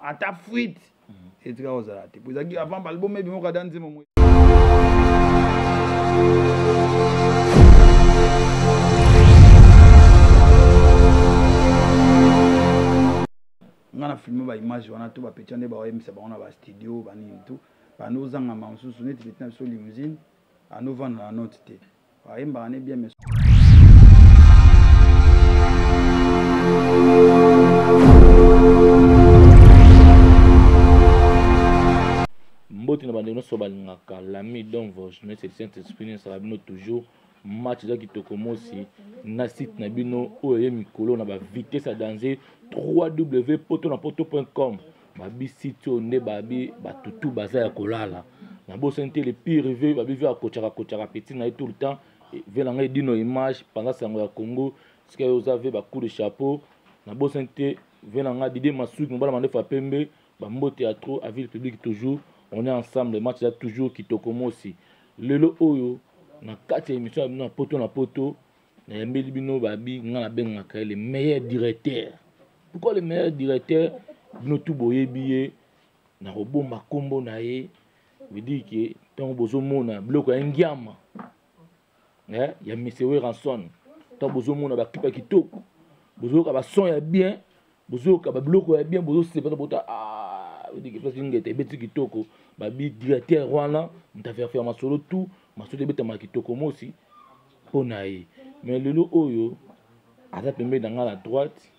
Ata fuite etika kozala te. Po ezalaki avant ba album ebima kada nzembo mo. Nga na filme ba image wana to ba petit nde baoyebisa bango na ba studio ba nini tout. Bando ozanga ma mosusu neti petit na biso limousine ando vanda na note te. Ayembaka ne bien mais mbote na bandeko nyonso balingaka lami donc journaliste du saint esprit nesala bino toujours match eza kitoko mosi na site na bino oyo eye mikolo na bavitesse ya danger 3w poto na poto point com. Babi site oyo nde babi batutu baza ya kolala. Nabosani te le pire ve babi ve akochaka kochaka petit na ye tout le temps ve na ngai dino image panza sango ya Congo sika yo oza ve ba coup de chapeau. Nabosani te ve na ngai Didier Masuki mobala mandefu ya pembe ba mbote ya trop à ville publique toujours on est ensemble match ya toujours kitoko mosi. Lelo oyo na kati ya émission ya bino ya poto na poto nayambeli bino babi nga nabengaka ye le meilleur directeur. Pourquoi le meilleur directeur? Bino tout boyebi ye na kobomba kombo na ye, veut dire que ntango bozomona biloko ya ngiama, ya Monsieur Werrason, ntango bozomona ba clip ya kitoko, bozoyoka ba son ya bien, bozoyoka ba biloko ya bien, bozosepa bota, ah, veut dire que place ngete ebeti kitoko, babi directeur wana moto affaire masolo tout, masolo ebetama kitoko mosi mpo na ye. Mais lelo oyo aza pembeni na nga na droite,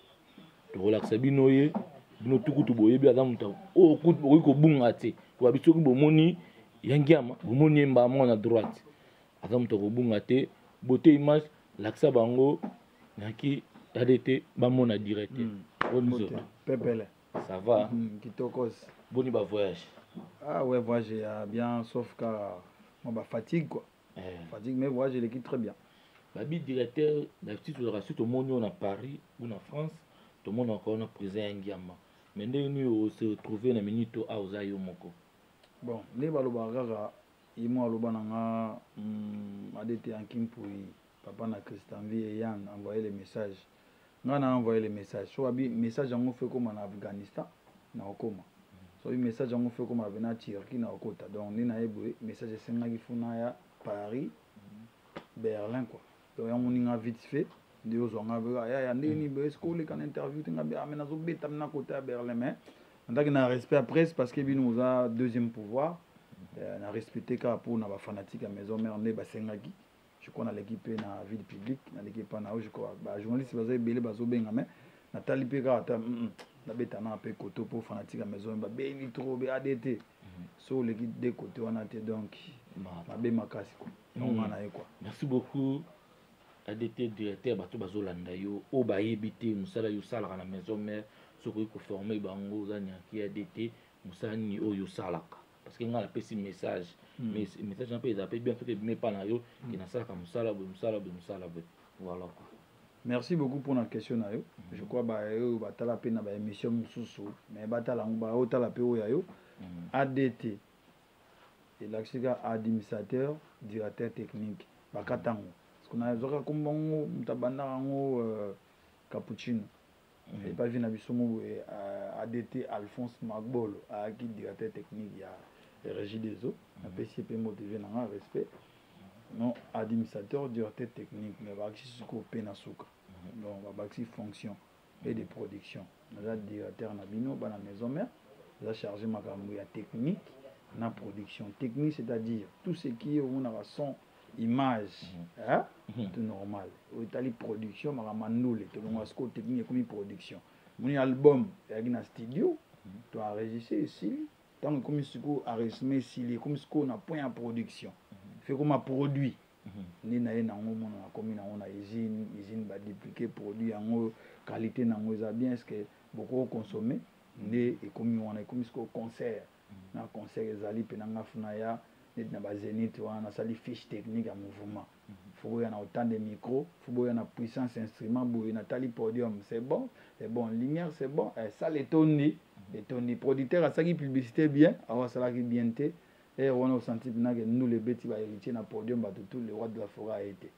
tokolakisa bino ye, bino tukutu boyebi aza moto oyo kutu bokoki kobunga te. Po babi soki bomoni ya ngiama, bomoni ye mbala moko na droite, aza moto akobunga te. Beauté image, lakisa bango naki ADT bamona direct. Boni Beauté. nzoto? Pepele. Ça va? Kitokos. Boni ba voyage? Ah ouais, voyage ya bien, sauf que moi ba fatigue quoi. Fatigue, mais voyage l'équipe très bien. Babi directeur, na petit to rasu to moni na Paris ou na France, to moni encore na prison ya Ngiama. Mais ndenge nini o se retrouver na minute a oza yo moko? Bon, nde baloba kaka ye mo aloba na nga, ADT Ankimpui, papa na Christian V et Yann envoyer le message. Nga na envoyer le message. So abi message yango fait comme en Afghanistan na okoma. So abi message yango fait comme na Turquie na okota. Donc ni na yebwe message esengaki funa ya Paris, Berlin quoi. Donc yango ninga vite fait nde ozwa nga be, ya, ya, ndenge nini boye, est-ce que oleka na interview te nga be, ah, mais nazobeta na kota ya Berlin, mais en tant que na respect à presse parce que bino oza deuxième pouvoir, na respecté kaka pour na ba fanatique ya maison mère nde basengaki. Je crois na l'équipe na ville publique, na l'équipe pa na je crois ba journaliste baza ebele bazobenga, mais natali pe kaka ata, nabeta na pe koto pour fanatique ya maison ba bengi trop be ADT. So oleki deux côtés wana te, donc mabe makasi quoi. Donc, na ye quoi. Merci beaucoup ADT directeur, bato bazolanda yo o bayebi te mosala yo osalaka na maison mère, soki okoki koformer bango oza nyaki ADT mosala nini oyo osalaka? Parce que nga napesi message. Mais message na pe eza pe bien soki ebimi epa na yo, ke nasalaka mosala boye, mosala boye, mosala boye. Voilà quoi. Merci beaucoup pour la question na yo. Je crois ba oyo batala pe na ba émission mosusu, mais batala yango, ba otala pe oyo ya yo. ADT elakisika administrateur, directeur technique. Bakatango. Parce qu'on a zoka kombango, mutabanda yango cappuccino. Et pas vu na biso mo ADT Alphonse Magbolo, aki directeur technique ya Régie des Eaux. Na pesi pe motivé na nga respect. Non, administrateur, directeur technique, mais ba siko pe na suka. Donc ba fonction et de production. Naza directeur na bino ba na maison mère, za chargé makambo ya technique na production. Technique, c'est-à-dire tout ce qui est on a son image, hein? Tout normal. Otali production makambo ndule, tout le monde siko technique comme production. Mon album ya na studio, to enregistrer ici. Tant que comme siko enregistrement ici, comme siko na point en production. Fait comme un produit. Ni na ye nango mona na komi nango na usine, usine ba dupliquer produit yango qualité nango eza bien, est-ce que beaucoup consommer nde ekomi wana ekomi siko concert. Na concert ezali pe na ngafu na ya neti na ba Zénith wana nasali fiche technique ya mouvement. Faut boya na autant de micro, faut boya na puissance instrument boye na tali podium, c'est bon, c'est bon, lumière c'est bon, salle etondi, etondi. Producteur asaki publicité bien, awa asalaki bien te. Et on a senti bien que nous les bêtis ba héritier na podium ba tout le roi de la forêt a été.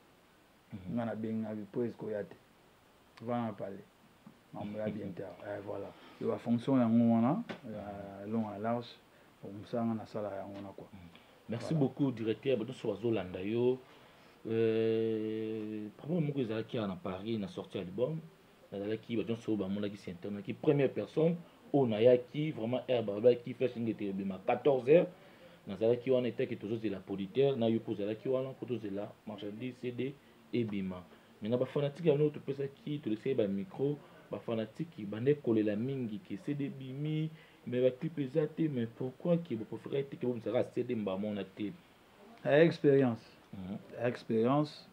Nga na benga bi pose ko yate. Va en parler. Mambo ya bien te. Voilà, yo bafonction yango wana, long à large, mosala nga nasala yango wana quoi. Merci beaucoup, directeur. Bato nyonso bazolanda yo, problème moko ezalaki awa na Paris na sortie album. Nazalaki, bato nyonso oyo bamonaki sur internet, première personne oyo nayaki vraiment aire balobaki Flèche Ingeta ebima 14 heures, nazalaki wana. Etaki tozozela producteur na yo mpo ozalaki wana mpo tozela marchandise CD ebima. Mais na bafanatike yango topesaki, tolekisaki bamicro, bafanatike bande kolela mingi ke CD ebimi mais baclip eza te. Mais pourquoi ke bopréféré te ke bomisaka CD mbamona te? Expérience. Expérience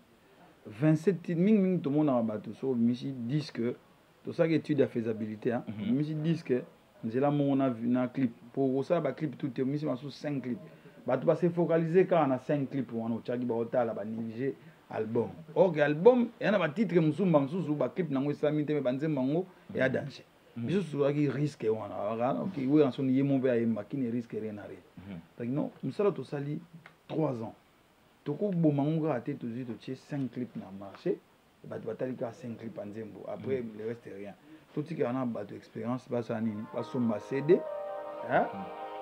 27 mingimingi tomonaka bato so obimisi disque, tosalaki étude ya faisabilité, obimisi disque nzela moko na clip, po kosala baclip tout te. Obimisi masusu 5 clip, bato base focaliser kaka na 5 clip wana otiaki, baotala, banéglige album. Or que album eya na batitre mosusu, mosusu baclip nango esalami te, mais banzembo yango eya danger. Biso tozwaki risque wana. Ok, Werrason ye mo mpe ayemba qui ne risque rien na rien. Donc non, mosala tosali 3 ans, tokoboma ngo kaka te. Tozwi, totie 5 clip na marché, bato batali kaka 5 clip ya nzembo, après le reste rien. Totikaka na bato expérience, basala nini? Basomba CD,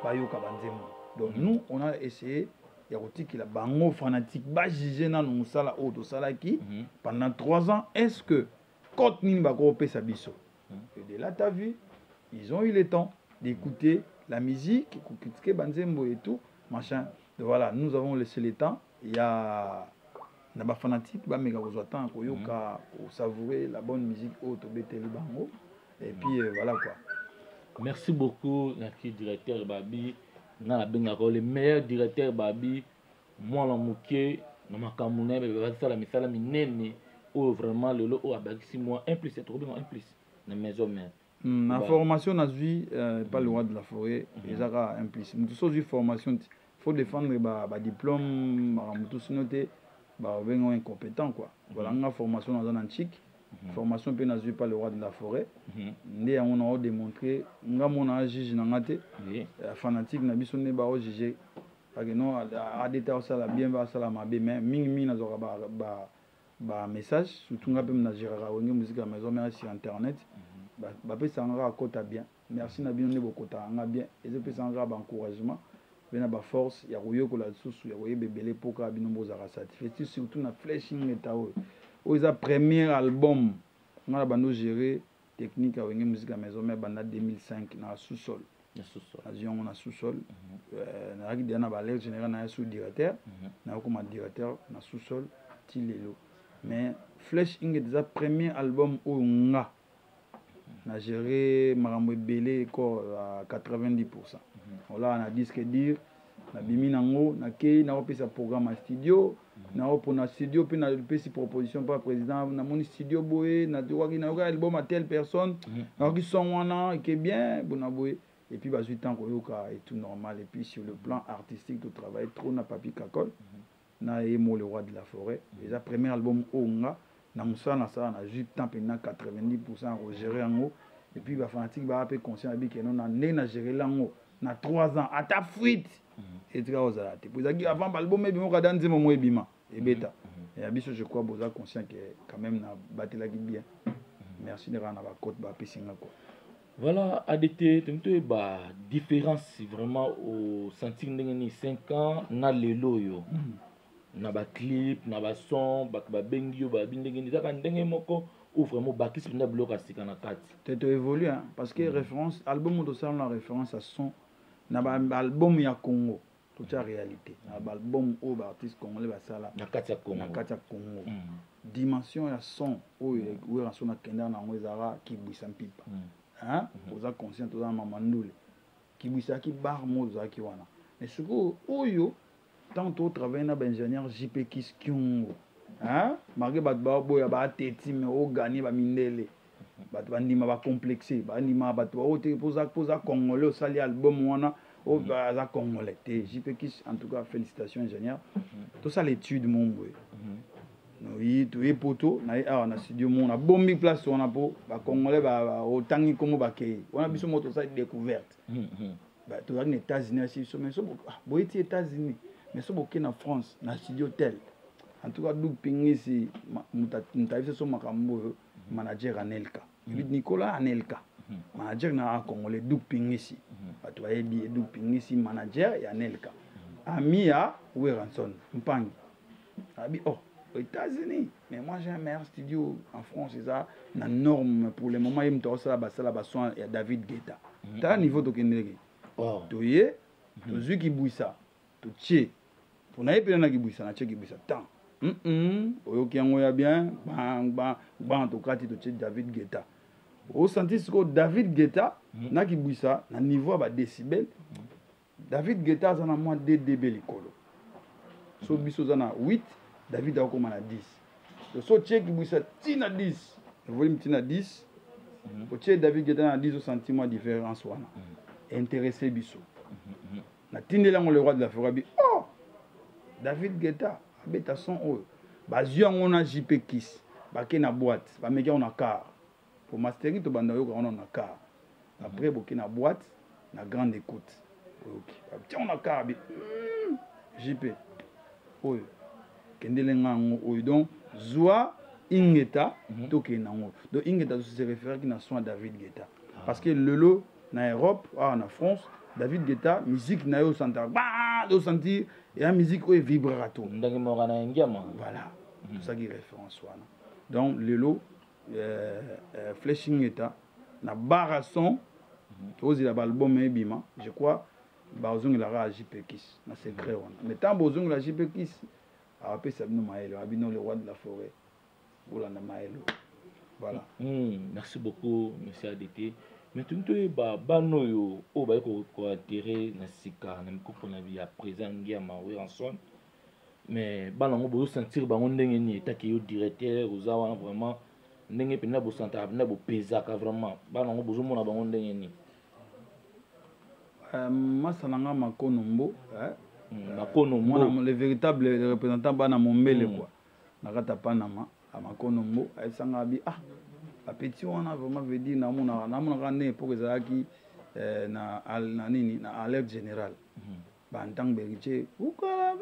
bayoka banzembo. Donc nous, on a essayé ya kotikela bango fanatique bajuge nano mosala oyo tosalaki pendant 3 ans, est ce que cote nini bakopesa biso. Et de là, t'as vu, ils ont eu le temps d'écouter la musique, critiquer banzembo et tout machin. Donc voilà, nous avons laissé le temps, il y a na bafanatique bameka kozwa temps koyoka, kosavourer la bonne musique oyo tobeteli bango. Et puis voilà quoi. Merci beaucoup naki directeur Babi. Nga nabengaka le meilleur directeur Babi, mwana moke na makambo na ye, basala misala minene oyo vraiment lelo oyo abakisi mwa un plus, tokobenga un plus na Maison Mère. Na formation nazwi pas le roi de la forêt, eza kaka un plus. Moto so ozwi formation ti faut défendre badiplôme, makambo to sino te babenga incompétent quoi. Voilà, nga formation naza na nchik, formation mpe nazwi pas le roi de la forêt. Nde yango na odémontre nga mona juge na nga te, fanatique na biso nde baojuge kake non, ADT osala bien, basala mabe. Mais mingimingi nazwaka ba message, surtout nga mpe nagéraka Wenge Musique ya Maison Mère sur internet, bapesaka nga kaka kota bien. Merci na bino nde bokotaka nga bien, ezopesaka kaka baencouragement mpe na baforce ya koyekola lisusu, ya koyeba ebele, mpo kaka bino bozalaka satisfait, surtout na Flèche Ingeta oyo, oyo eza premier album nga na bando gérer technique ya Wenge Musique ya Maison Mère banda 2005 na sous-sol. Nazwi yango na sous-sol, nazalaki deja na balere général na ye sous directeur, nakokoma directeur na sous-sol ti lelo. Mais Flèche Ingeta eza premier album oyo nga na géré makambo ebele ko à 90. Olaka na disque dur, nabimi nango, nakei, nakopesa programme ya studio, naopona studio mpe napesi proposition mpa président. Namoni studio boye, nayoki, nayoki album ya telle personne, nayoki son wana eke bien bona boye, et puis bazwi temps koyoka et tout normal. Et puis sur le plan artistique, totravaille trop na Papi Kakol na ye mo le roi de la forêt. Eza premier album oyo nga na mosala nasala, nazwi temps mpenza 90 ya kogérer yango. Et puis bafanatique baa mpe conscient, babi keno na ndenge na gérer yango na 3 ans, ata fuite etika kozala te, po ezalaki avant baalbum ebima okada nzembo mo ebima ebeta ya biso. Je crois boza conscient que quand même na batelaki bien. Merci nde kaka na bacote bapesi nga quoi. Voilà, ADT, tolingi toyeba différence vraiment osentir ndenge nini 5 ans na lelo oyo na baclip, na bason, bato babengi yo, babi ndenge nini, ezaka ndenge moko ou vraiment obakisi mpenza biloko ya sika na kati? Te, toévolue, hein, parce que référence album oyo tosala na référence ya son na baalbum ya Congo, totia réalité na baalbum oyo baartiste congolais basala. Na kati ya Congo. Na kati ya Congo, dimension ya son oyo Werrason akendaka na yango ezalaka kibwisa mpipa. Oza conscient, toza na mama ndule kibwisaki bar mo ozalaki wana. Mais sikoyo oyo ntango totravaille na baingénieur JP Kis Kiongo, malgré bato baboya baateti, mais oganye bamindele, bato bandima bacomplexe, bandima bato bao te mpoza congolais osali album wana oyo aza congolais te. JP Kis, en tout cas félicitations ingénieur. Tosala étude mo boye, noyi toye poto na ye awa na studio mo nabombi place wana mpo bacongolais otangi nkombo bakei wana. Biso moko tosali découverte. Tozalaki na États-Unis asi biso, mais so boyeti États-Unis, mais so boke na France na studio tel. En tout cas du pingisi moto ayebi so makambo oyo, manager Anelka. Nicolas Anelka, manager na congolais, Duk Pingisi, bato bayebi ye. Duk Pingisi, manager ya Anelka, ami ya Werrason Mpangi. Abi oh, aux États-Unis, mais moi j'ai un meilleur studio en France, eza na norme. Pour le moment ye moto akosala, basala basoin ya David Guetta. Tala niveau tokendeleki. Toye, tozwi kibwisa, totie mpona ye mpena na kibwisa, natie kibwisa tan, oyoki yango ya bien, ban ban. Tokati, totie David Guetta, osanti sikoyo David Guetta na kibwisa na niveau ya badécibel. David Guetta aza na mwa 2 dB likolo. So biso oza na 8, David akokoma na 10. So otie kibwisa ntina 10, volume ntina 10, otie David Guetta na 10, osanti mwa différence wana. Intéressé biso, natindeli yango le roi de la forêt. Abi oh, David Guetta abeta son oyo, bazwi yango na JP Kis, bake na boîte, bameki yango na car po mastering. Tobanda oyoka wana na car, après boke na boîte na grande écoute, oyoki batia yango na car. Abi JP oyo kendele nga yango oyo. Donc zwa Ingeta, tokende nango. Donc Ingeta se référaki na son ya David Guetta, parce que lelo na Europe, awa na France, David Guetta, musique na ye osantaka ba osentir eya musique oyo evibraka to ndenge moko na Ngiama. Voilà, tosalaki référence wana. Donc lelo Flèche Ingeta na bara son, tozela baalbum ebima. Je crois bazongelaka ya JP Kis na secret wana, mais ntango bozongela JP Kis, apesa bino mayele, abino le roi de la forêt, bolanda mayele, voilà. Merci beaucoup, monsieur ADT. Mais tolingi toyeba bana oyo oyo baye koadhérer na sika na mikupu na ya président Ngiama Werrason. Mais bana yango, bozosentir bango ndenge nini? Etaki yo directeur oza wana, vraiment ndenge mpenza bosantaka, mpenza bopezaka vraiment bana yango, bozomona bango ndenge nini? Masa na nga Makono Mbo. Makono Mbo. Le véritable représentant bana Mombele, quoi, na kati ya Panama. Makono Mbo ayebisanga, abi ah, bapeti wana vraiment, veut dire namonaka ndenge époque ezalaki na nini, na alerte générale, bantango beritier ukala,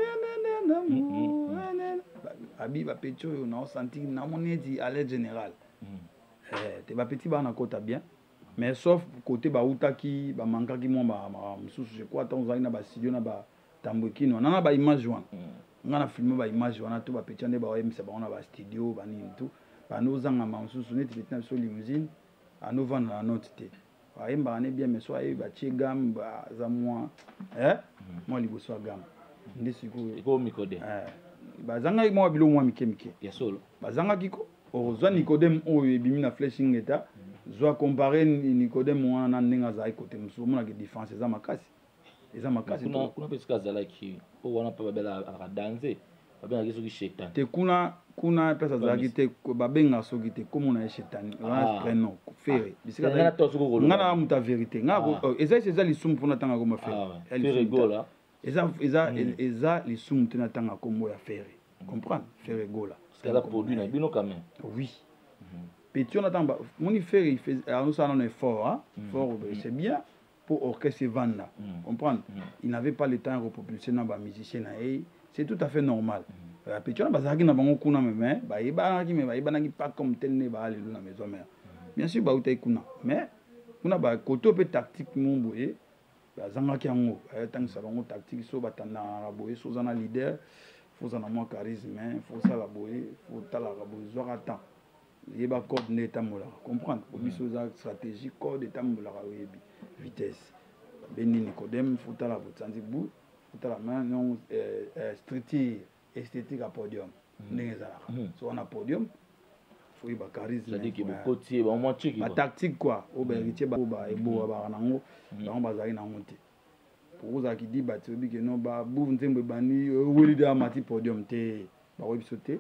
abi bapeti oyo naosentir, namoni neti alerte générale te. Bapeti baa na kota bien, mais sauf côté bautaki, bamankaki mwa mosusu. Je crois ntango ozalaki na bastudio na batambo ekino wana na baimage wana, nga na filme baimage wana to bapeti nde baoyebisa bango na bastudio banini tu bando ozangama mosusu, neti peti na biso Limousine, andovanda na note te, ayembaka ne bien, mais so ayebi batie gamme, aza mwa liboso ya gamme nde sikoyo. Bazangaki mwa biloko mwa mike mike. Ya solo. Bazangaki ko ozwa Nicodème oyo ebimi na Flèche Ingeta, zwa compare Nicodème wana na ndenge azalaki kote mosusu, omonaki différence eza makasi, eza makasi. Kuna mpe sika azalaki oyo wana mpe babelaka danse, babengaki soki Shetani. Te, kuna place azalaki te, babengaka soki te komona ye Shetani wana, prénom Ferre. Nga na moto ya vérité, eza lisumu mpona ntanga komba Ferre. Eza lisumu te na ntanga kombo ya Ferre, comprendre Ferre Gola. Aza produit na bino quand même. Oui, petit wana, ntango moni Ferre azosala nano effort fort, c'est bien pour orchestre evanda, comprendre. Il n'avait pas le temps ya kopropulser na bamusicien na ye, c'est tout à fait normal. Petit wana bazalaki na bango kuna, mais bayebanaki, mais bayebanaki pas comme tel nde baa lelo na Maison Mère. Bien sûr bautaki kuna, mais kuna bakote mpe tactique mo boye bazangaki yango, bayotangisa bango tactique. So batandaka boye, so oza na leader, faut oza na mwa charisme, faut osala boye, faut otalaka boye, zwaka temps, yeba code nde etambolaka, comprendre po biso eza stratégie, code etambolaka, oyebi vitesse. Babendi Nicodème, faut tala botanzi bu, faut tala non structure esthétique ya podium ndenge ezalaka. So wana podium, faut yeba charisme, batactique quoi, oyo bahéritier eboa baka nango, bango bazalaki nango te. Po ozalaki di bato oyebi ke no babu nzembo ebandi, oweli de amati podium te, bakoyebi biso te.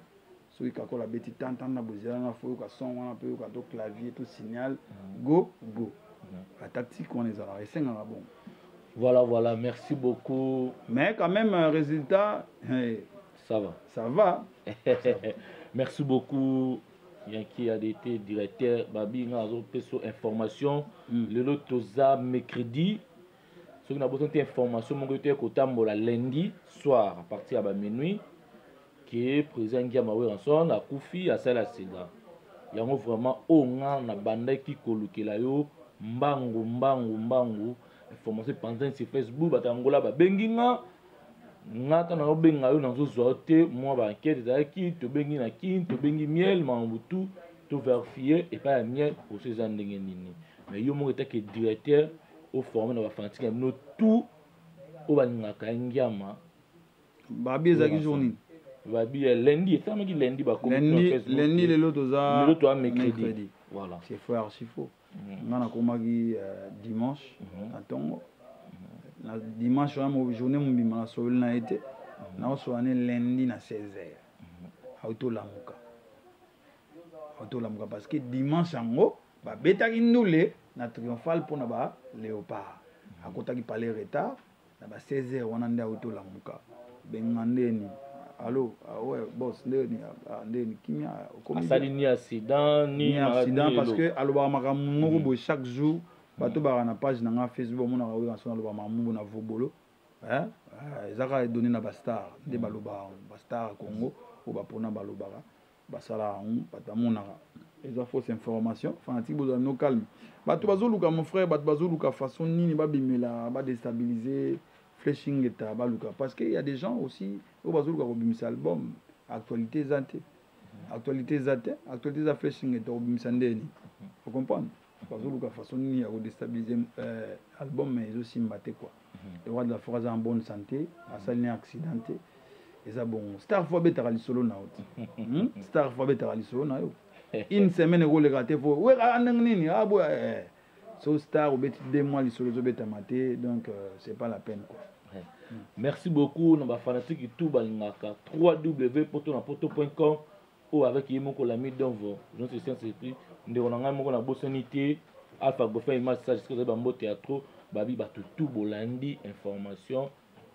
Soki kakola abeti tantan na bozela na, faut yoka son wana mpe yoka to clavier to signal, go go, batactique wana ezalaka, esengaka bongo. Voilà, merci beaucoup. Mais quand même, résultat, hey, ça va. Ça va. Merci beaucoup, Yanki ADT, directeur babi. Nga azopesa information lelo toza mercredi. Soki nabosani te, information moko te kotambola lundi soir à partir ya baminuit ke président Ngiama Werrason akufi, asali accident. Yango vraiment oyo nga nabandaki kolukela yo mbangu mbangu mbangu information epanzani sur Facebook. Bato ya Angola babengi nga, nga ntango nazobenga yo nazozwa yo te. Mwa ba enquête ezalaki, tobengi na Kin, tobengi Miel makambo tout, toverifie epai ya Miel oso eza ndenge nini. Mais yo moko etake directeur oforme na bafanatike na bino tout oyo balingaka ya ngiama. Babi ezalaki jour nini? Babi ya lundi, esalamaki lundi, bakomi lundi, lundi lelo toza lelo toza mercredi. Voilà, c'est faux, archi faux. Nga nakomaki dimanche na ntongo. Na dimanche wana, journée mobima nasololi na ye te. Naosola ne lundi na 16 heures, autolamuka, autolamuka, parce que dimanche yango babetaki ndule na Triomphal mpona ba Léopard. Akotaki palais retard na ba 16 heures wana nde autolamuka. Benga ndeni: "Allo, ah ouais boss, ndeni, ah, ndeni kimia?" Asali ni accident ni ni accident, parce que alobaka makambo moko boye chaque jour. Bato baka na page na nga Facebook bamonaka oyo naso naloba makambo na vobolo. Eza kaka edonné na bastar nde balobaka, bastar Congo oyo bapona balobaka, basalaka yango, bato bamonaka eza fausse information. Fanatique, bozala no calme. Bato bazoluka, mon frère, bato bazoluka façon nini babimela, badéstabiliser Flèche Ingeta. Baluka parce que y a des gens aussi oyo bazoluka kobimisa album. Actualité eza te, actualité eza te, actualité eza Flèche Ingeta kobimisa ndeni, ocomprendre? Bazoluka façon nini ya kodéstabiliser album, mais ezosimba te quoi. Le roi de la forêt aza en bonne santé, asali ne accident te. Eza bongo, star faut abetaka lisolo na yo te. Star faut abetaka lisolo na yo, une semaine ekoleka te, faut weka ndenge nini aboya. So star obeti 2 mois, lisolo ezobetama te, donc c'est pas la peine quoi. Ouais. Merci beaucoup na bafanatike tout balingaka 3w poto na poto.com oyo avec ye moko Lami Donvo journaliste science esprit. Ndeko na ngai moko nabosani te, Alpha Gofin Image Sage, soki ozali bambote ya trop. Babi bato tout bolandi information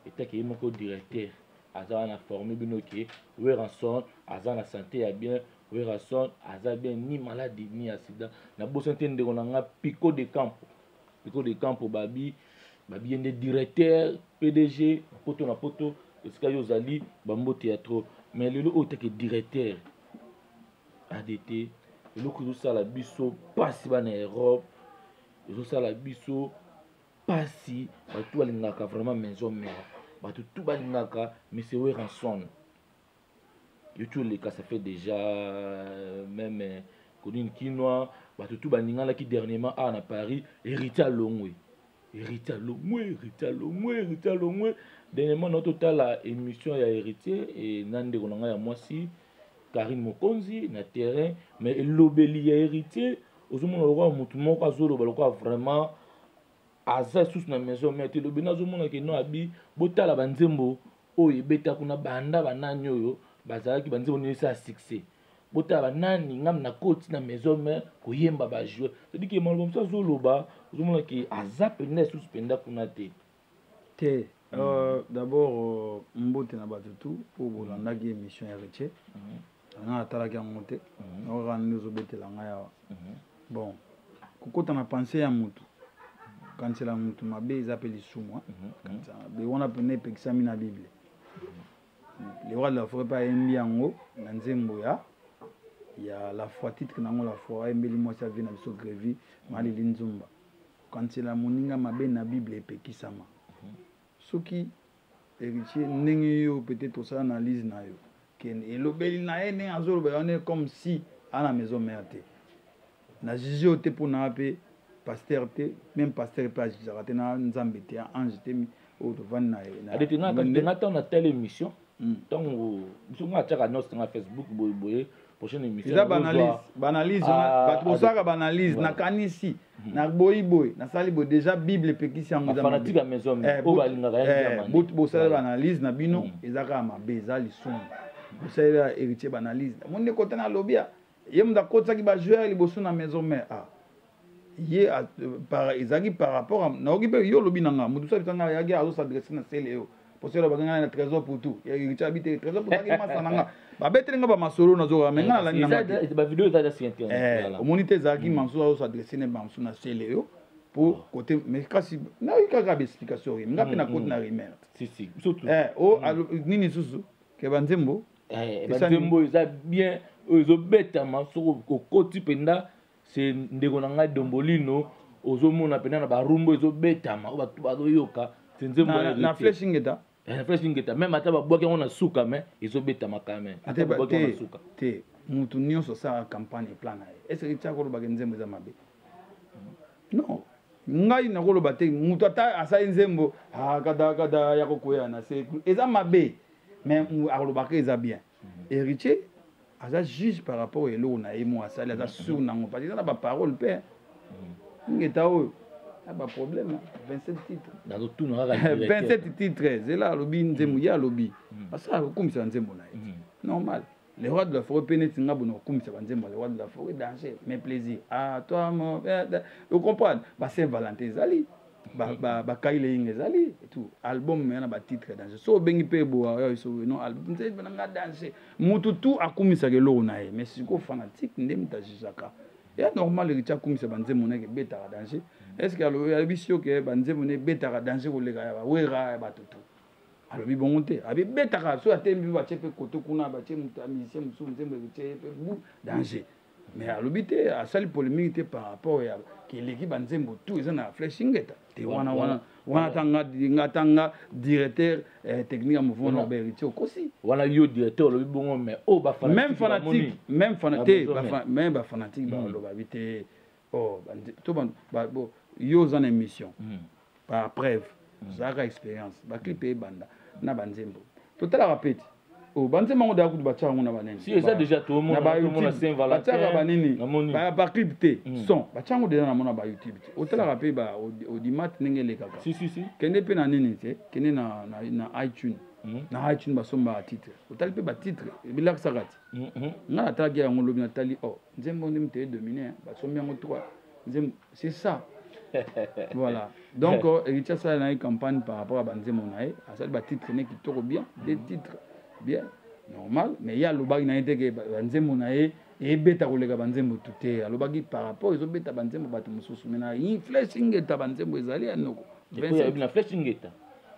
etaki ye moko directeur aza wana, forme bino ke Werrason aza na santé ya bien, Werrason aza bien, ni maladie ni accident. Nabosani te ndeko na ngai Pico de Campo, Pico de Campo. Babi, babi ye nde directeur PDG poto na poto esika yo ozali, bambote ya trop. Mais lelo oyo take directeur ADT, eloko ezosala biso mpasi, bana Europe, ezosala biso mpasi, bato balingaka vraiment Maison Mère, bato tout balingaka monsieur Werrason. Yo ti oleka, ça fait déjà même konini kinwa, bato tout baninganaki dernièrement awa na Paris. Héritier alongwe, Héritier alongwe, Héritier alongwe, Héritier alongwe. Dernièrement na totala émission ya Héritier e na ndeko na ngai ya mwasi Karine Mokonzi na terrain, mais elobeli ya Héritier ozomona lokola motu moko azoloba lokola vraiment aza lisusu na Maison Mère te. Elobi nazomona ke no abi botala banzembo oyo ebeta kuna, banda banani oyo bazalaki, banzembo nini esala succès, botala banani ngam na koti na Maison Mère koyemba bajoueur. C'est-à-dire ke maloba mosusu azoloba, ozomona ke aza mpenza lisusu mpenza kuna te. Te. D'abord mbote na bato tout oyo bolandaki émission ya Héritier. Nga natalaki yango te, naokaka nde ozobetela ngai awa. Bon, kokota na pensée ya motu, kanisela motu mabe eza mpe lisumu. Kanisela mabe wana mpena epekisami na Bible. Le roi de la forêt mpe ayembi yango na nzembo ya La Foi, titre nango La Foi. Ayembeli mwasi ave na biso Grevi Malili Nzumba. Kokanisela moninga mabe na Bible epekisama. Soki Héritier, ndenge yo peut-être osala analyse na yo ke elobeli na ye ndenge azoloba wana comme si ana Maison Mère te, na juge yo te mpona mpe pasteur te, même pasteur mpe ajugeaka te, na Nzambe te, ange te oyo tovandi na. Adete nga ntango natala émission, ntango biso nga atiaka nyonso nga Facebook boye boye, prochaine émission. Eza baanalyse, baanalyse bato bosalaka baanalyse. Nakanisi naboyi boye, nasali boye, déjà Bible epekisi yango. Fanatique ya Maison oyo balingaka. Bosala baanalyse na bino, eza kaka mabe, eza lisumu. Bosalela Héritier baanalyse mo nde kota nalobi ye moto akotisaki bajoueur liboso na Maison Mère. Ah, ye ezalaki par rapport nayoki mpe yo olobi na nga motu so abisa nga yaki azosadresse na sele yo poselo bakenga na Trésor pour tout. Héritier abi te, Trésor pour taki masa na nga, babeteli nga bamasolo nazoka, mais nga nalandi nanga. Omoni te, ezalaki manso azosadresse ne banso na sele yo po côté, mais kasi nayoki kaka baexplication rime nga mpe na côté na rumeur nini susu ke banzembo. Banzembo oyo eza bien, oyo ezobetama. Soki okoti mpenza, se ndeko na ngai Dombolino, ozomona mpenza na barumba ezobetama, oyo bato bazoyoka, se nzembo na Flèche Ingeta. Na Flèche Ingeta. Même ata babwaki yango na suka, mais ezobetama quand même, ata babwaki yango na suka. Te, mutu nyonso asalaka campagne, plan na ye. Est ce que tia kolobaka nzembo eza mabe? Non, ngai nakoloba te. Mutu ata asali nzembo kadakada ya kokwea na se, eza mabe, mais akolobaka eza bien. Héritier aza juge par rapport eloko na ye mo asali, aza sûr nango, parce que eza na baparole mpe Ngeta oyo na baproblème. 27 titres. Nazotuna kaka. 27 titres, zela, alobi nzembo, ye alobi asala kokumisa nzembo na ye, normal. Le Roi de la Forêt mpe neti nga bona kokumisa banzembo ya Le Roi de la Forêt, danger, mais plaisir ah toi mo ocomprendre. Ba Saint Valentin ezali, bakaile yinga ezali et tout. Album ya na batitre danger. So obengi mpe boa so non, album nzembo na nga danger. Mutu tu akumisaka eloko na ye, mais sikoyo fanatique nde mutu ajusaka ya normal. Héritier akumisa banzembo na ye, ebetaka danger. Est ce que alobi si oke banzembo na ebetaka danger koleka ya bawera, ya bato tu? Alobi bongo te. Abibetaka so atembi mpe batie mpe kote kuna, batie moto ya musicien mosusu, nzembo Héritier mpe bu danger, mais alobi te, asali polémique te par rapport ya keleki banzembo tout eza na Flèche Ingeta te. Wana wana wana, ata nga tanga directeur technique ya mouvement na Héritier, okosi. Wana yo directeur olobi bongo, mais oyo même fanatique, même fanatique, même bafanatique baloba bi te. Oh, to yo oza na émission par preuve, ozalaka expérience, baclip ebanda na banzembo totalaka peti o banzembo yango daya kutu batiaka yango na banini. Si eza déjà batiaka banini, baclip te, son batia yango déjà namona bayoutube te. Otalaka mpe baaudimat ndenge elekaka. Kende mpe na nini te, kende na iTunes. Na iTunes basombaka titre, otali mpe batitre ebilakisaka ti. Nga natalaki yango lobi, natali o nzembo nde moto edomine, basombi yango 3 nzembo, c'est ça, voilà. Donc Héritier asala na ye campagne par rapport à banzembo na ye, asali batitre ne kitoko bien, des titres bien, normal. Mais ye alobaki na ye te ke banzembo na ye ebeta koleka banzembo tu te. Alobaki par rapport ezobeta banzembo bato mosusu, mais na Flèche Ingeta banzembo ezali ya noko. Na Flèche Ingeta,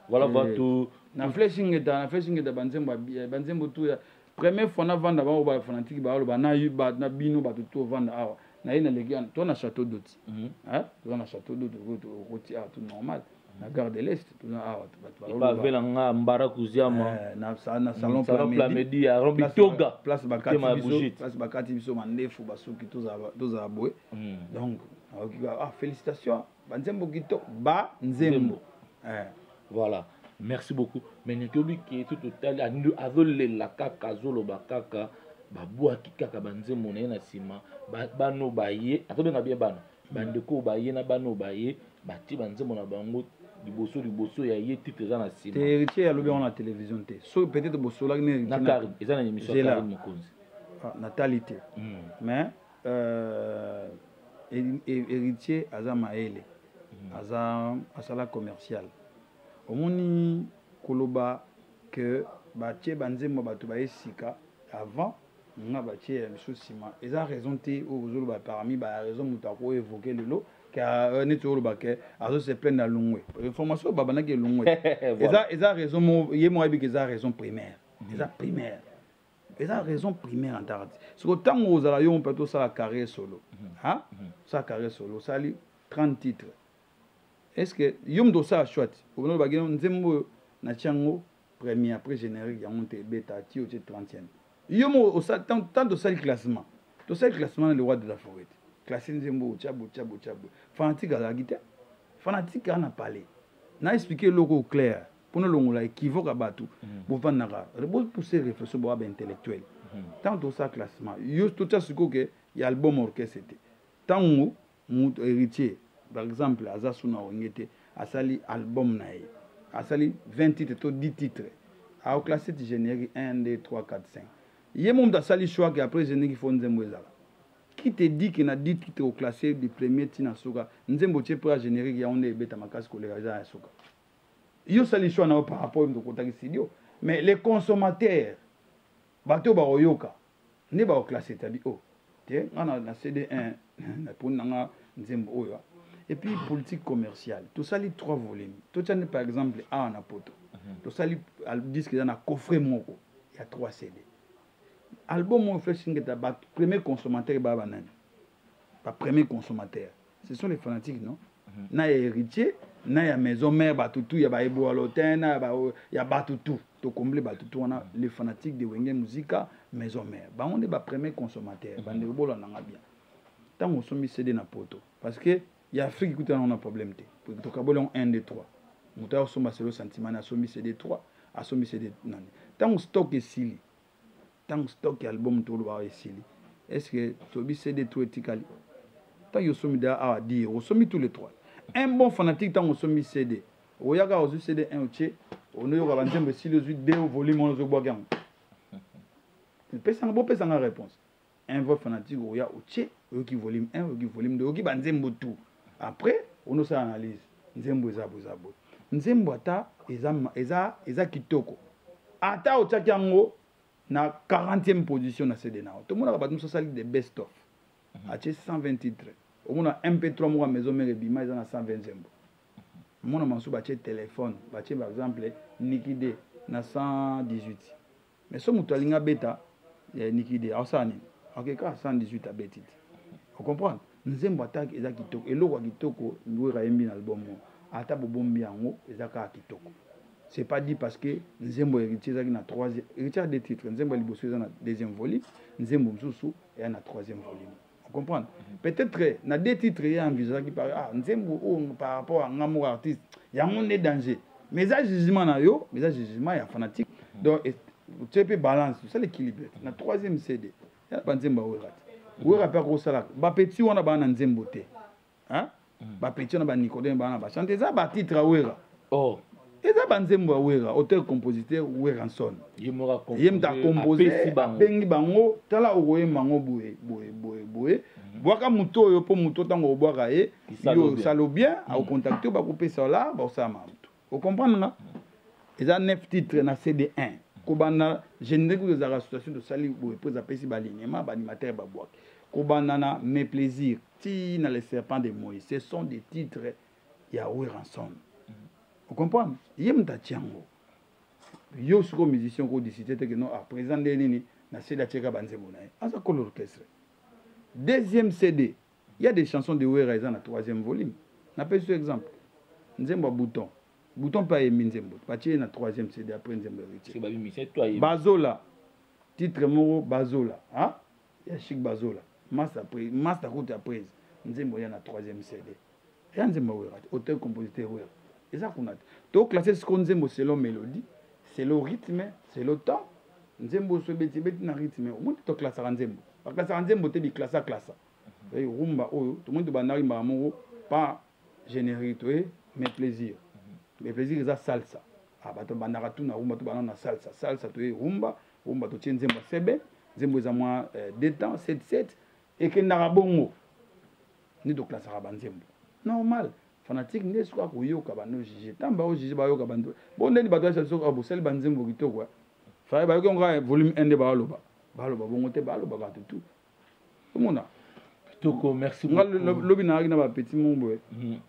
voilà, bato. Na Flèche Ingeta, na Flèche Ingeta, banzembo, banzembo tu ya première fois navanda bango, bafanatique baaloba na bino bato tu ovanda awa na ye naleki to na Château d'Eau, toza na Château d'Eau, okoti awa tout normal, na gare de l'Est toza awa. Bato mbara kuziama. Na salon. Plamedi ya Bitoga. Place bakati biso, place bakati biso mandefu, basuki tozala boye. Donc ah, félicitation, banzembo kitoko, banzembo. Voilà, merci beaucoup. Mais nyoki ke so totali, azolela kaka, azoloba kaka babwaki kaka banzembo na ye na nsima. Bano baye, azobenga bien bana, bandeko baye na bano baye, batie banzembo na bango liboso liboso ya ye, titre eza na nsima. Te, Héritier alobi yango na télévision te. So peut-être bosolaki na Karine, eza na émission ya Karine Mokonzi. Natali te, mais Héritier aza mayele, aza asala commercial. Omoni koloba ke batie banzembo bato baye sika avant nga, batie ya biso nsima, eza raison te. Oyo ozoloba parmi ba raison moto akoévoke lelo neti oloba ke azose plaindre, alongwe, information oyo babandaki elongwe, eza raison mo ye moko ayebiki, eza raison primaire, eza primaire, eza raison primaire en tant. Siko ntango ozala yo mpe tosala carrière solo, osala carrière solo, osali 30 titres, est ce que yo moto osala choix te? Olobaki nzembo oyo natia yango premier après générique, yango te ebeta ti otie 30e. Yo mo tant tosali classement, tosali classement na Le Roi de la Forêt te, classe nzembo otya boye, otya boye, otya boye. Fanatique azalaki te, fanatique aza na palais. Na expliquer eloko clair mpona longola équivoque ya bato. Bovandaka, bopousse réflexion, boya baintellectuel. Ntango tosala classement, yo totya sikoyo ke ya album orchestre te. Ntango moto Héritier par exemple aza su na Wenge te, asali album na ye, asali 20 titres to 10 titres, aoclasse ti générique 1, 2, 3, 4, 5. Ye mo moto asali choix ke après générique fo nzembo ezala. Qui te dit ke na 10 titres oclasse du premier ntina suka, nzembo tie mpo ya générique yango nde ebeta makasi koleka eza ya suka? Yo osali choix na yo par rapport moto okotaki studio, mais les consommateurs, bato oyo bakoyoka nde bakoclasse tabi o te. Nga na CD1 naponi nanga nzembo oyo. Et puis politique commerciale, tosali trois volumes, totia nde par exemple awa na poto, tosali disque eza na coffret moko ya 3 CD. Album oyo Flèche Ingeta, ba premier consommateur ba banani? Ba premier consommateur, ce sont les fanatiques, non? Na ya Héritier, na ya Maison Mère, bato tu ya baeboalotin, na ya bato tu tokomble, bato tu wana, les fanatiques de Wenge Musica Maison Mère, bango nde bapremier consommateur. Bandeko, bolandanga bien. Ntango osombi CD na Poto, parce que ya Afrique kuta nango na problème te, tokaboli yango 1, 2, 3. Moto ayosomba selo sentiment, asombi CD 3, asombi CD nani. Ntango stock esili, ntango stock ya album tolobaka esili, est ce que tobi CD 3 etikali? Ntango osombi da awa dire osombi tous les trois. Un bon fanatique, ntango osombi CD, oyaka, ozwi CD 1, otie, onoyoka banzembo, esili, ozwi 2 volume wana, ozobwaki yango. Pesanga, bopesanga réponse. Un vrai fanatique, oya, otie, oyoki volume 1, oyoki volume 2, oyoki banzembo tout, après onosala analyse. Nzembo eza boye, eza boye, nzembo ata eza kitoko, ata otiaki yango na 40e position na CD na yo. Tomonaka bato mosusu asali the best of, atie 120 titres. Omona MP3 moko ya Maison Mère ebima, eza na 120 nzembo. Mona mosusu batie téléphone, batie par exemple Nikide na 118. Mais so moto alingi abeta Nikide, aosala nini? Ake kaka 118, abeti te. Ocomprendre? Nzembo ata eza kitoko, eloko ya kitoko Wera ayembi na album moko, ata bobombi yango, eza kaka kitoko. C'est pas dit parce que nzembo Héritier ezalaki na troisième. Héritier a deux titres: nzembo ya liboso eza na deuxième volume, nzembo mosusu eya na troisième volume. Comprendre? Peut-être na deux titres, ye envisageaki par ah, nzembo oyo par rapport à nga moko artiste, yango nde danger. Mais eza jugement na yo, mais eza jugement ya fanatique. Donc otie mpe balance, osala équilibre. Na troisième CD ya banzembo ya Wera te. Wera mpe akosalaka bapeti wana baa na nzembo te. Bapeti wana, banicodème baa na bachante, eza batitre ya Wera. Oh. Eza banzembo ya Wera, auteur compositeur Werrason. Ye moko. Ye moto acompose, abengi bango: tala, okoyemba yango boye boye boye boye, bwaka moto oyo, mpo moto ntango obwaka ye, yo osala bien, akocontacte, bakopesa la, bakosala mamutu. Ocomprendre nga? Eza 9 titre na CD1. Kobanda générique oyo ezalaka situation tosali boye mpo ezapesi balignement, baanimateur babwaki, kobanda na Mes Plaisirs ti na Le Serpent de Moïse, ce sont des titres ya Werrason. Ocomprendre? Ye moto atia yango. Yo sikoyo musicien okodisite te ke non, ah, président nde nini na CD atieka banzembo na ye, aza kolo orchestre. Deuxième CD, il y a des chansons de Wera eza na troisième volume. Napesi yo exemple, nzembo ya Bouton. Bouton mpe ayembi nzembo, batie ye na troisième CD après nzembo Héritier. Bazola, titre moko Bazola, ah? Ya Chic Bazola, master kutu ya prise, nzembo ya na troisième CD eya nzembo ya Wera te, auteur compositeur Wera eza kuna te. Toclasse sikoyo nzembo selon mélodie, selon rythme, selon temps. Nzembo so ebeti, ebeti na rythme. Omoni, toclassaka nzembo, baclassaka nzembo te biclassa classa. Rumba oyo tomoni, tobandaki mbala moko pa générique, toye Mes Plaisirs. Mes Plaisirs eza salsa. Ah, bato bandaka tu na rumba, tobanda na salsa. Salsa, toye rumba. Rumba, totie nzembo ya sebe, nzembo eza mwa deux temps 7 7, ekendaka bongo nde toclassaka banzembo normal. Fanatique nde soki akoyoka, bando juge, ntango baojuge, bayoka bando bo ndeni bato bayesa biso bosali banzembo kitoko. Faye bayoki yango kaka volume 1 nde baloba, baloba bongo te, baloba bato tu omona. Kitoko, merci. Nga lobi nayaki na bapeti moko boye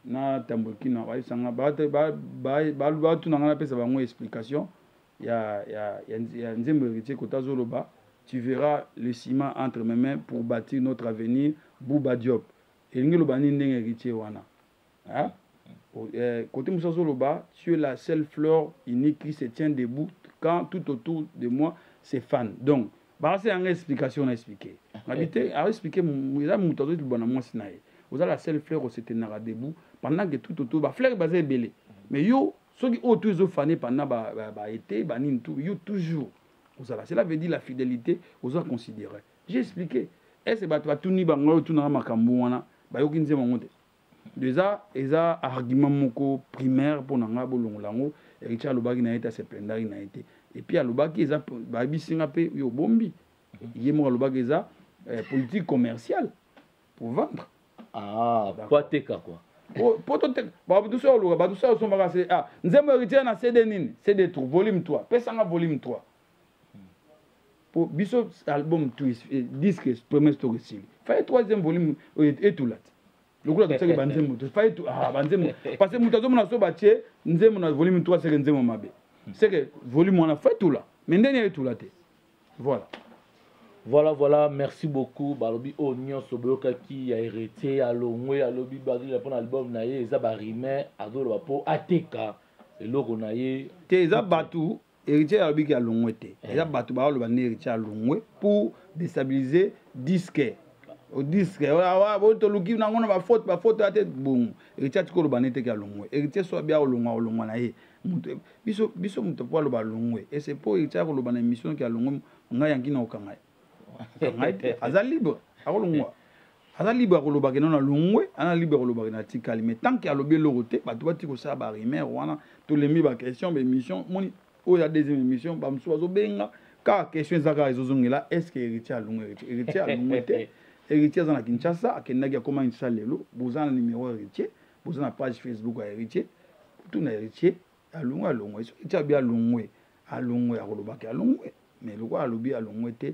na Tambokina, bayebisanga, batuna nga napesa bango explication ya nzembo Héritier kota azoloba: "Tu verras le ciment entre mes mains pour bâtir notre avenir." Bouba Diop elingi eloba nini? Ndenge Héritier wana côté mosusu azoloba: "Tu es la seule fleur unique qui se tient debout quand tout autour de moi se fane." Donc bakasi yanga explication na expliqué ngabi te, aexpliqué eza moto azoloba na mwasi na ye: oza la seule fleur osetenaka debout pendant que tout autour bafleur baza ebele, mais yo soki oyo tout ezofane pendant baété banini, tout yo toujours ozala. Cela veut dire la fidélité oza considéré. J'ai expliqué. Est ce bato batuni bango oyo tunaka makambo wana, bayoki nzembo yango te? Déjà eza argument moko primaire mpo na nga bolongola yango. Héritier alobaki na ye te, aseplendaki na ye te. Et puis alobaki eza, bayebisi nga mpe yo obombi. Ye moko alobaki eza politique commerciale pour vendre. Ah, po ateka quoi. Po toteka, bato so oluka, bato so osombaka se ah, nzembo Héritier na CD nini, CD 3, volume 3, pesanga volume 3 po biso album tu disque premier stock esili, faye troisième volume etula te. Lokola totiaki banzembo te, faye ah, banzembo, parce que moto azomona so batie nzembo na volume 3, seke nzembo mabe, seke volume wana fa etula, mais ndeni etula te. Voilà. Voilà, merci beaucoup. Balobi oyo nyonso boyokaki ya Héritier alongwe, alobi bazolela mpona album na ye, eza barime azoloba mpo ateka eloko na ye. Te, eza bato, Héritier alobiki alongwe te. Eza bato baoloba nde Héritier alongwe pour déstabiliser disque o disque toluki nango na bafaute, bafaute ya te. Bongo Héritier atiki oloba nde teke alongwe. Héritier so abia olongwa, olongwa na ye. Moto biso moto po aloba alongwe, ese po Héritier akoloba na émission ke alongwe, ngai yanki na okanga ye, ngai te. Aza libre akolongwa, aza libre akolobaka nano alongwe, aza libre akolobaka na tikali. Mais tant ke alobi eloko te, bato bati kosala barumeur wana. Tolembi baquestion, baémission moni oyo ya deuxième émission, bamosusu bazobenga kaka question eza kaka ezozongela: est ce que Héritier alongwe? Héritier alongwe te. Héritier aza na Kinshasa, akendaki, akóma Kinshasa lelo. Boza na numéro ya Héritier, boza na page Facebook ya Héritier, tuna Héritier alongwe. Alongwe, soki Héritier abi alongwe, alongwe, akolobaki alongwe. Mais lokola alobi alongwe te,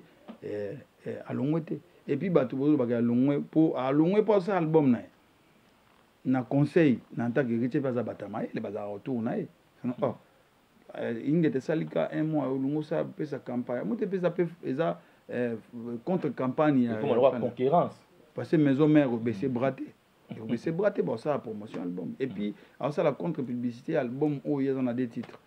alongwe te. Et puis bato bozolobaka alongwe mpo alongwe mpo asala album na ye na conseil na en tant que Héritier mpe aza bato ya mayele bazalaka autour na ye. Oh, ingete esali ka un mois, olongo osala pesa campagne mo te, epesa mpe eza contre campagne ya concurrence. Parce que Maison Mère obaisse bras te, obaisse bras te, baosala promotion album et puis aosala contre publicité album oyo eza na deux titres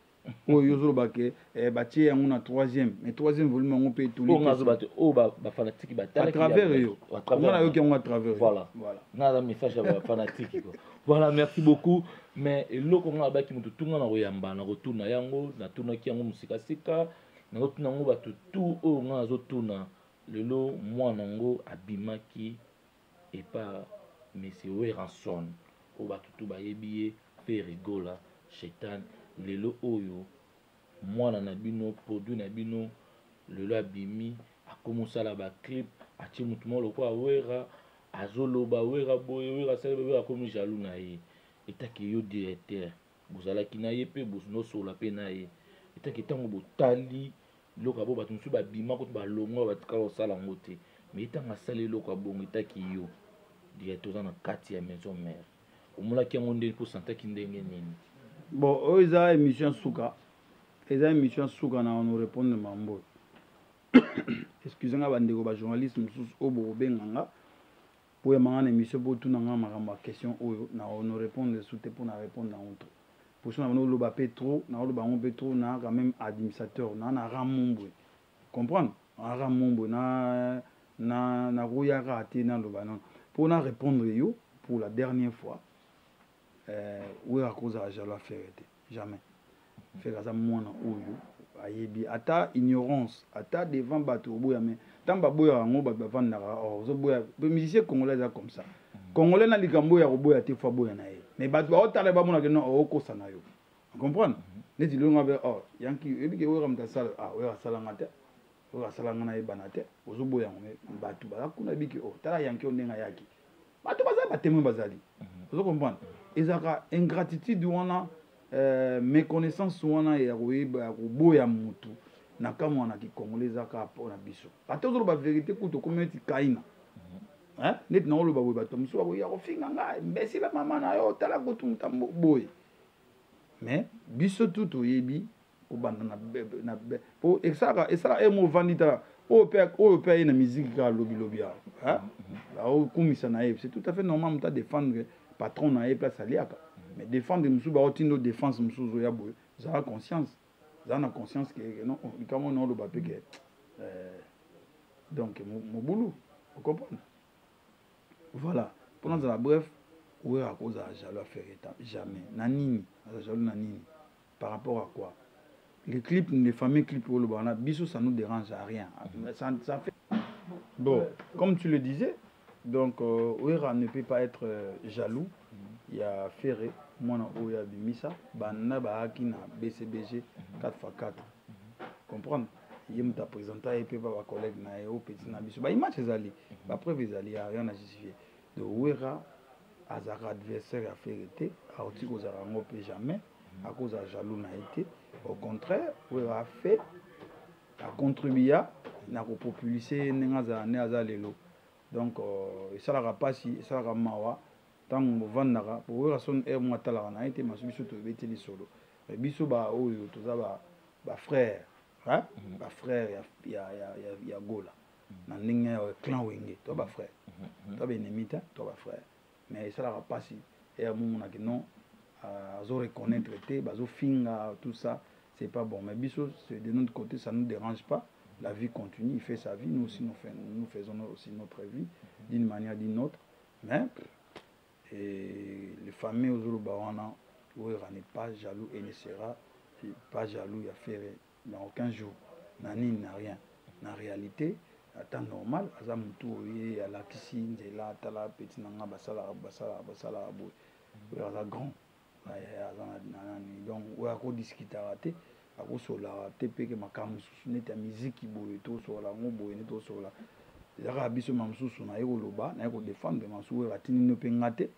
oyo ozoloba ke batie yango na troisième, mais troisième volume yango mpe etuli oyo bafanatike. À travers yo, nga nayoki yango à travers. Voilà, nga naza message ya bafanatike. Voilà, merci beaucoup. Mais eloko nga abaki moto tunga na koyamba na kotuna yango, natunaki yango mosikasika, nazotuna yango bato tu oyo nga nazotuna lelo. Mwana yango abimaki epa monsieur Werrason oyo bato tu bayebi ye, Ferre Gola Shetan. Lelo oyo mwana na bino, produit na bino, lelo abimi, akomi osala baclip, atie motu moko lokola Wera, azoloba Wera boye, Wera asali, Wera akomi jaloux na ye. Etaki yo directeur, bozalaki na ye mpe bonosola mpe na ye, etaki ntango botali eloko ya bo bato mosusu babima kutu balongwa, batikala kosala yango te. Mais ntango asali eloko ya bongo, etaki yo directeur oza na kati ya Maison Mère, omonaki yango ndenge mpo osantaki ndenge nini? Bon, oyo eza émission suka, eza émission suka na ono répondre mambo. Excuse nga, bandeko bajournaliste mosusu oyo bokobenga nga po yamanga na émission mpo otuna nga makambo ya question oyo, na ono répondre su te mpo na répondre yango trop. Poso na bano oloba mpe trop, na oloba yango mpe trop. Na quand même administrateur na ramombwe, comprendre na ramombwe na nakoyaka te, naloba nono mpo na répondre yo pour la dernière fois. Oyo akozala jaloux affaire te, jamais. Ferre aza mwana oyo ayebi ata ignorance, ata devant bato oboya. Mais ntango baboyaka yango, bato bavandaka ozoboya. Musicien congolais eza comme ça, congolais na likambo oyo ya koboya te, fo aboya na ye. Mais bato baotala, bamonaka no okosa na yo, comprendre neti longa be. Oh, yanki oyebiki oyoka moto asala, ah, oyo asalanga te, oyo asalanga nayebana te, ozoboya yango. Mais bato baza kuna biki, oh, tala yanki oyo ndenge ayaki, bato baza batémoin bazali, ozo comprendre. Ezalaka ingratitude wana, méconnaissance wana ya koyeba ya koboya motu na kamwa na kikongole eza kaka mpona biso. Ata ozoloba vérité kutu, okomi neti kaina, neti na oloba boye, bato mosusu bakoya kofinga ngai mbesila mama na yo, tala kutu moto boye. Mais biso tu toyebi kobanda na po esalaka, esala e mo ovandi, tala oyo mpe aye na musique kaka lobilobi awa, aokumisa na ye. C'est tout à fait normal moto adéfendre patron na ye, place aliaka. Mais défendre mosusu, baotinda défense mosusu oya boye, zala conscience, zala na conscience ke non, likambo na oloba mpe ke donc mobulu, ocomprendre. Voilà, mpona azala bref, oyo akozala jaloux affaire eta jamais. Na nini aza jaloux? Na nini? Par rapport à quoi? Les clips, les fameux clips oyo olobaka na biso, ça nous dérange à rien, ça fait bon. Comme tu le disais, donc Wera ne peut pas être jaloux ya Ferre, mwana oyo abimisa banda baaki na BCBG 4x4, comprendre ye moto aprésenta ye mpe ba bacollègue na ye oyo petit na biso. Baimage ezali, bapreuve ezali, ya rien à justifier. Donc Wera azalaka adversaire ya Ferre te, akoki kozala yango mpe jamais, akozala jaloux na ye te. Au contraire, Wera afe acontribua na kopopulise ye ndenge azala nde aza lelo. Donc esalaka mpasi, esalaka mawa ntango bovandaka po Wera son aire mo atalaka na ye te. Maso biso toyebeti lisolo, biso baoyo toza bafrère, bafrère ya Gola. Na ndenge ya clan Wenge, to bafrère, to baennemi te, to bafrère. Mais esalaka mpasi eya momonaki non, azo reconnaître te, bazofinga, tout ça, c'est pas bon. Mais biso, c'est de notre côté, ça nous dérange pas. La vie continue, il fait sa vie, nous aussi nous faisons aussi notre vie d'une manière, d'une autre. Mais et le fameux ozoloba wana, Wera n'est pas jaloux et ne sera pas jaloux ya Ferre dans aucun jour, na nini, na rien. Na réalité, ata normal, aza motu oyo alakisi nzela. Tala petit na nga, basalaka, basalaka, basalaka boye. Oyo aza grand, aza na nani, donc oyo akodiskutaka te, akosolaka te peke makambo mosusu neti ya miziki boye. Tosola yango boye nde tosola, eza kaka biso. Ma mosusu naye koloba, naye kodéfendre mosusu oyo atindi no mpe nga te.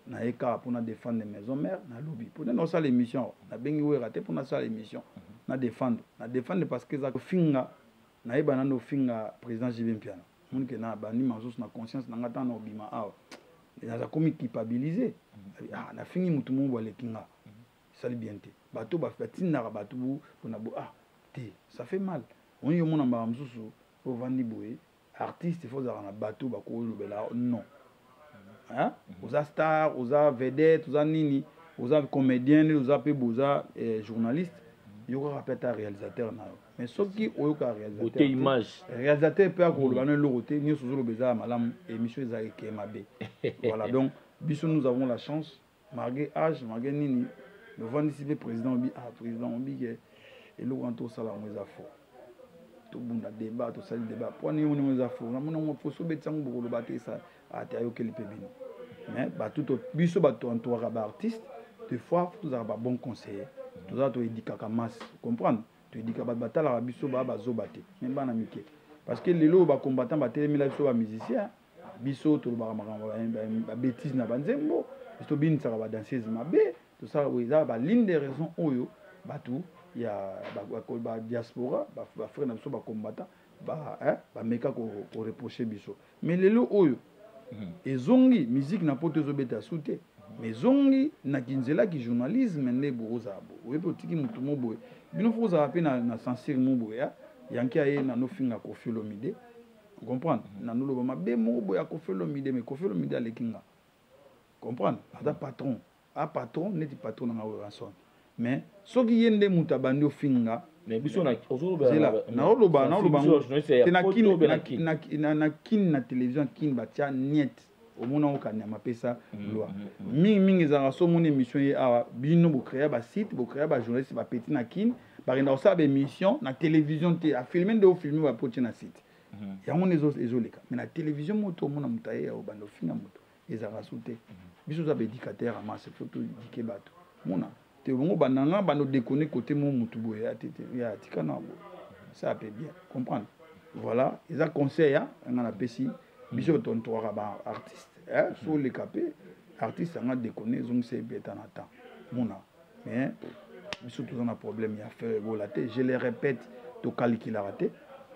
Naye kaka mpona défendre Maison Mère. Nalobi mpona nasala émission, nabengi Wera te mpona asala émission na défendre, na défendre parce que eza kofinga. Nayeba nano ofinga président JB Mpiana, moni ke na bandi mosusu na conscience na nga. Ntango na obima awa, naza komi culpabiliser. Ah, nafingi motu moko bo aleki nga, esali bien te. Bato batindaka bato mpona bo, ah te, ça fait mal. Oni omona mbaka mosusu ovandi boye, artiste faut ozalaka na bato bakolobela non. Hein? Oza star, oza vedette, oza nini, oza comédien nde oza mpe boza journaliste, yokaka mpe ata réalisateur na yo. Mais soki oyokaka réalisateur, image. Réalisateur mpe akoloba no eloko te, nyonso ozoloba eza ya malamu, émission eza eke mabe. Voilà, donc biso, nous avons la chance, malgré âge, malgré nini, novandisi mpe président obi, ah, président obi ke eloko wana tosala yango eza fort. Tobunda débat, tosali débat mpo nini omoni eza fort. Namoni yango fo so obetisa yango, bokoloba te esa ate ayokeli mpe bino. Mais bato biso bato entouraka baartiste, des fois tozalaka babon conseiller, tozala toéduquaka masse, comprendre, toéduquaka bato batalaka biso, baa bazoba te, mais bana mike. Parce que lelo oyo bacombattant batelemela biso, bamusicien, biso tolobaka makambo babêtise na banzembo, biso tobinisaka badanseuse mabe, tosala boye. Eza baligne de raison oyo bato ya badiaspora, bafrère na biso bacombattant, bameka koreproche biso. Mais lelo oyo ezongi musique na poto ezobeta su te, mais ezongi na kinzelaki journalisme nde boye ozala boye, oyebi otiki motu mo boye. Bino fo ozala mpe na censure mo boye. Yanki aye nanofinga Koffi Olomide, comprendre, nanoloba mabe moko boye ya Koffi Olomide, mais Koffi Olomide aleki nga, comprendre, aza patron, a patron neti patron nanga oyo Ranson. Mais soki ye nde moto abandi ofinga, naoloba, naoloba te na Kini, na télévision Kini batia niet, omona okanyama apesa loi mingimingi. Ezalaka so omoni émission ye awa, bino bocréa basite, bocréa bajournaliste, bapeti na Kini bakenda kosala baémission na télévision te, afilme nde ofilme, bapotie na site yango nde ezoleka. Mais na télévision moto omona moto aye obanda ofinga moto, ezalaka su te. Biso oza baéducateur ya masse, faut toéduquer bato. Mona te, bongo bandanga bando déconner côté mo motu boye ya te ya tika na boye, ça peut bien comprendre. Voilà, eza conseil ya nga napesi biso tontwaka baartiste. So oleka mpe artiste anga déconner, ezongisa ye mpe eta na temps mona. Mais biso toza na problème ya Ferre Gola te, je le répète. Tokalikilaka te,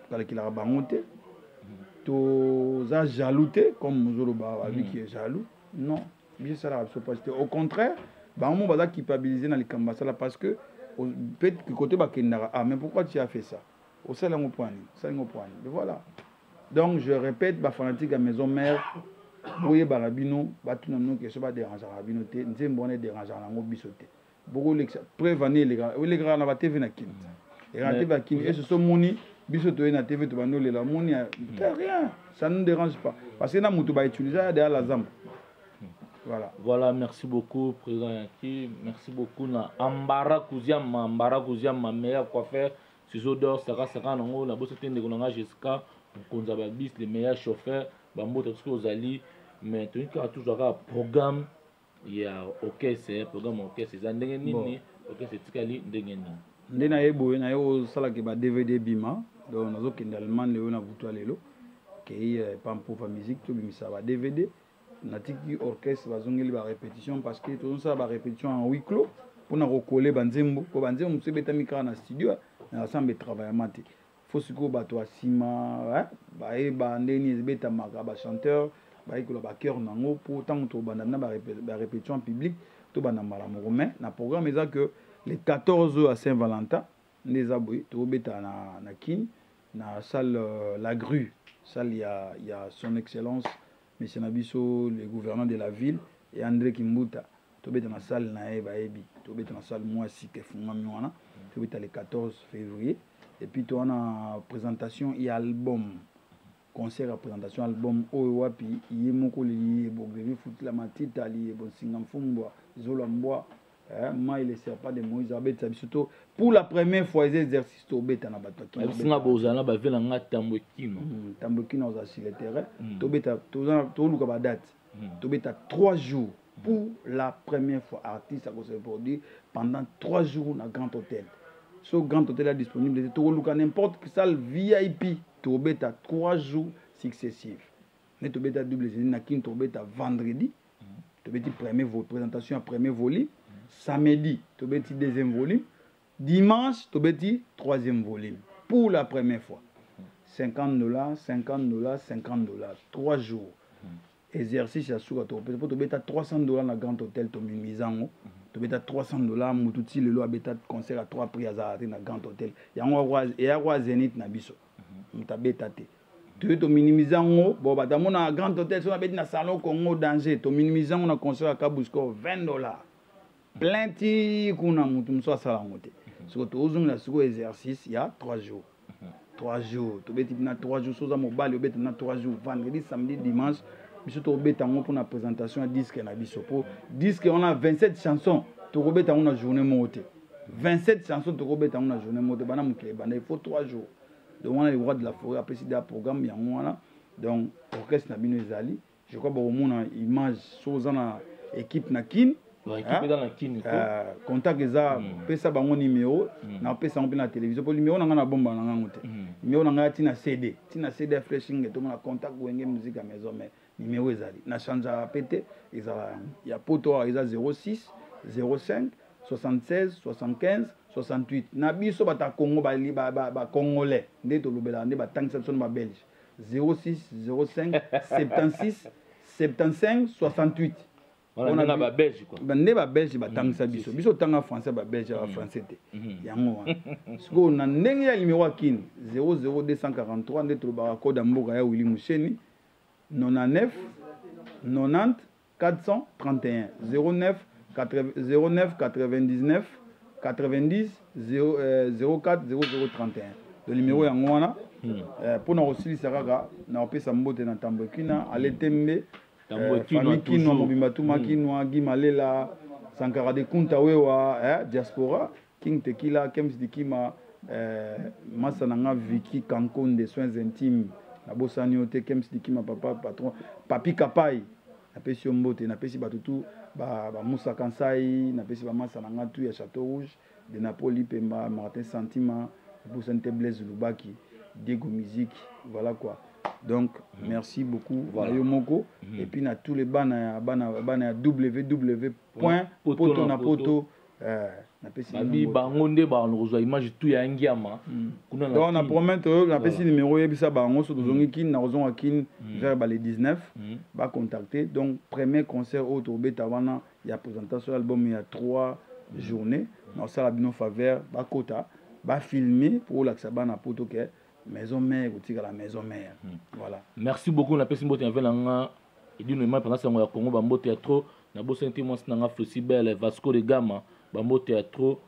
tokalikilaka bango te, toza jaloux te comme ozoloba babiki mm. Jaloux, non, biso esalaka biso mpasi te. Au contraire, bango mo baza culpabiliser na likambo basala, parce que peut-être côté bakendaka: «Ah, mais pourquoi tu as fait ça? Osala yango mpo nini? Osala yango mpo nini?» Voilà, donc je répète, bafanatique ya Maison Mère, boyebaka bino batuna bino question, badérangeaka bino te. Nzembo wana edérangeaka nango biso te. Bokolekisa preuve ani, elekaka na batv na Kini, elekaka na TV ya Kini. Ese so omoni biso toye na TV, tobandi olela, omoni rien, ça ne nous dérange pas, parce que na moto bautiliser ya deya la zamba. Voilà. Voilà, merci beaucoup, président Yanki. Merci beaucoup na Ambara Kuziama, Ambara Kuziama, meilleur coiffeur, ciseau d'or, Saka Saka nango, na boso tende konanga Jessica, mokonzi ya babis, le meilleur chauffeur, bambote soki ozali. Mais toyini kaka toujours kaka programme ya orchestre. Programme ya orchestre eza ndenge nini? Orchestre etikali ndenge nini? Nde naye boye, naye osalaki ba DVD bima. Donc nazokende Allemagne lelo na butu ya lelo, kei Pampova Musique, tobimisa ba DVD. Natiki orchestre, bazongeli barépétition, parce que tozosala barépétition en huis clos mpona kokole banzembo, po banzembo mosusu ebetami kaka na studio, na ensemble etravaillama te. Fo sikoyo bato ya nsima bayeba ndenge nini ebetamaka, bachanteur bayekola bachœur nango, mpo ntango tobanda na barépétition en public, tobanda mbala moko. Mais na programme eza que le 14 oyo ya Saint Valentin nde eza boye, tokobeta na Kini, na salle La Grue. Salle ya Son Excellence monsieur na biso le gouverneur de la ville et André Kimbuta. Tobeta na salle na ye, bayebi, tobeta na salle mwa sika efungwami wana. Tobeta le 14 février. Et puis toza na présentation ya album, concert ya présentation album oyo wapi ye moko Liyebo Grevi Futila Matita Liyebo Nsinga Mfumbwa Zola Mbwa, Mai le serpent de Moïse abetisa biso to pour la première fois. Eza exercice tobeta na bato. Bisinga bozala na bave na nga Tambo Kino. Tambo Kino oza sur le terrain. Tobeta, toluka badate, tobeta 3 jours. Pour la première fois, artiste akose produire pendant 3 jours na Grand Hôtel. So Grand Hôtel ya disponible te, tokoluka n'importe salle VIP, tobeta 3 jours successifs. Nde tobeta Double Zénith na Kini, tobeta vendredi, tobeti premier présentation ya premier volume, samedi tobeti deuxième volume, dimanche tobeti troisième volume. Pour la première fois, 50 $, 50 $, 50 $, 3 jours. Exercice ya suka tokopesa mpo tobeta 300 $ na Grand Hôtel. Tomimisa yango, tobeta 300 $. Mutu ti lelo abeta concert ya 3 prix azala te na Grand Hôtel. Yango eya kwa Zénith na biso, moto abeta te. Toye tominimize yango. Bon, bato amona na Grand Hôtel, so nabeti na Salon Congo danger. Tominimize yango na concert ya Kabusco, 20 $, plein ti kuna, motu mosusu asala yango te. Sikoyo tozongela sikoyo exercice ya 3 jours. 3 jours tobeti na 3 jours. So oza mobali, obeti na 3 jours, vendredi, samedi, dimanche. Biso tokobeta yango mpona présentation ya disque na biso, mpo disque wana 27 chansons, tokobeta yango na journée moko te. 27 chansons, tokobeta yango na journée moko te. Bana mokili ebanda, il faut 3 jours. Donc wana le roi de la forêt apesi da programme yango wana. Donc orchestre na bino ezali, je crois bakomona image. So oza na équipe na Kine, contact eza, pesa bango numéro. Napesa yango mpe na télévision, mpo numéro na ngai na bomba na ngango te. Numéro na ngai ntina CD, ntina CD ya flashing, etomona contact Wenge Musique ya Maison Mère. Numéro ezali, na changeaka mpe te, ezala yango. Ya poto awa eza 06 05 76 75 68. Na biso bato ya Congo, bacongolais nde tolobelaka, nde batangisa biso na babelge. 06 05 76 75 68. Nde babelge batangisa biso. Biso otanga français, babelge ya bafrançais te. Yango wana sikoyo na ndenge ya numéro ya Kini, 00243, nde tolobaka code ya mboka ya Willi Musheni, 99 90 431, 09 09 99 90 04 0031. Le numéro yango wana. Mpona kosilisa kaka na kopesa mbote na Ntambo Ekina Aletembe, famille Kinwa mobimba, tuma Kinwa, Gi Malela, Sankara de Kunta, Wewa, diaspora, King Tekila, Kems Dikima, masa na nga Viki Kankonde, soins intimes, nabosani yo te. Kems Dikima, papa patron Papi Kapai, napesi yo mbote. Napesi bato tu bamusa Kansai, napesi bamasa na nga tu ya Château Rouge de Napoli, Pemba Martin Santima, nabosani te Blaise Lubaki, Diego Musique. Voilà quoi. Donc merci beaucoup na yo moko et puis na tous les bana ya bana ya www point poto na poto. Napesi babi bango nde bakozwa image tu ya ngiama. Kuna. Donc na promettre oyo napesi numéro, oyebisa bango so tozongi Kine, nakozonga Kine vers bale 19, bacontacte. Donc premier concert oyo tobeta wana ya présentation album ya 3 journée, naosala bino faveur, bakota bafilme mpo olakisa bana poto ke Maison Mère kotikala Maison Mère. Voilà. Merci beaucoup. Napesi mbote na ve na nga Edino Ema mpenza, sango ya Congo, bambote ya trop. Nabosani te mwasi na nga Flosibel Vasco de Gama, bambote ya trop.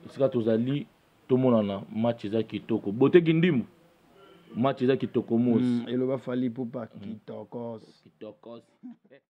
Esika tozali, tomonana. Match eza kitoko, boteki ndimbu, match eza kitoko mosi. Eloba Fally Ipupa, kitokos. Kitokos.